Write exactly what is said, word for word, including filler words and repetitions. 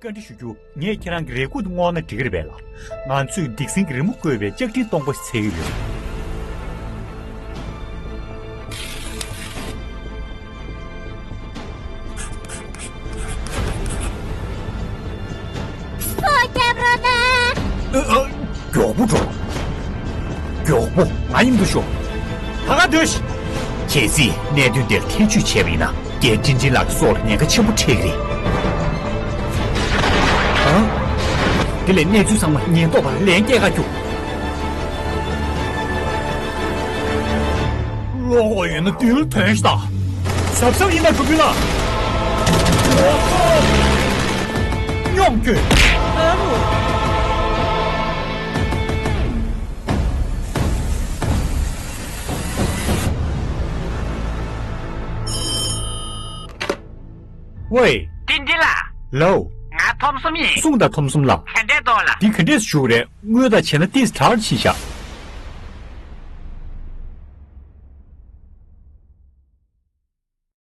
བཀའ་འདྲི་ཞུ་རྒྱུ། ངས་ཁྱེད་རང་གི་རེ་སྐུལ་དེ་བསྔོག་ན་འགྲིག་གི་རེད་པས་ལགས། ང་ཚོས་སྡིག་སྲིན་གྱི་རི་མོ་བརྐོས་པའི་ལྕགས་ཀྲིན་སྟོང་པ་ཞིག་འཚོལ་གྱི་ཡོད། ཨ། ཨ། མགྱོགས་པོ་འགྲོ། མགྱོགས་པོ། ང་མཉམ་དུ་ཤོག། ད་ག་སྡོད་ཤིག། གལ་སྲིད་གནད་དོན་དེར་ཐེ་བྱུས་བྱས་པ་ཡིན་ན། རྒན་ཀྲིན་ཀྲིན་ལགས་ཀྱི་སྲོག་ལ་ཉེན་ཁ་ཆེན་པོ་འཕྲད་ཀྱི་རེད། ཨ། དེ་ལས་གནས་ཚུལ་ཚང་མ་ཉེན་རྟོག་པར་ལན་སྐྱེལ་ག་རྒྱུགས། ལོག་ཡོད་ན་འདིར་ཐོན་ཤིག་དང་། གཟབ་གཟབ་ཡིན་ན་འགྲུབ་ཀྱི་ལགས། སྙོམས་སྐྱོད། ཝེ། ཀྲིན་ཀྲིན་ལགས། ལའོ། ང་ཐོམ་སོམ་ཡིན། གསུངས་དང་ཐོམ་སོམ་ལགས། ག་འདྲས་འདུག་ལགས། འདི་ག་འདྲས་སེ་བཞུགས་རེད། དངུལ་དང་བྱས་ན་ཏིས་དྲག་ཕྱིན་ཤག།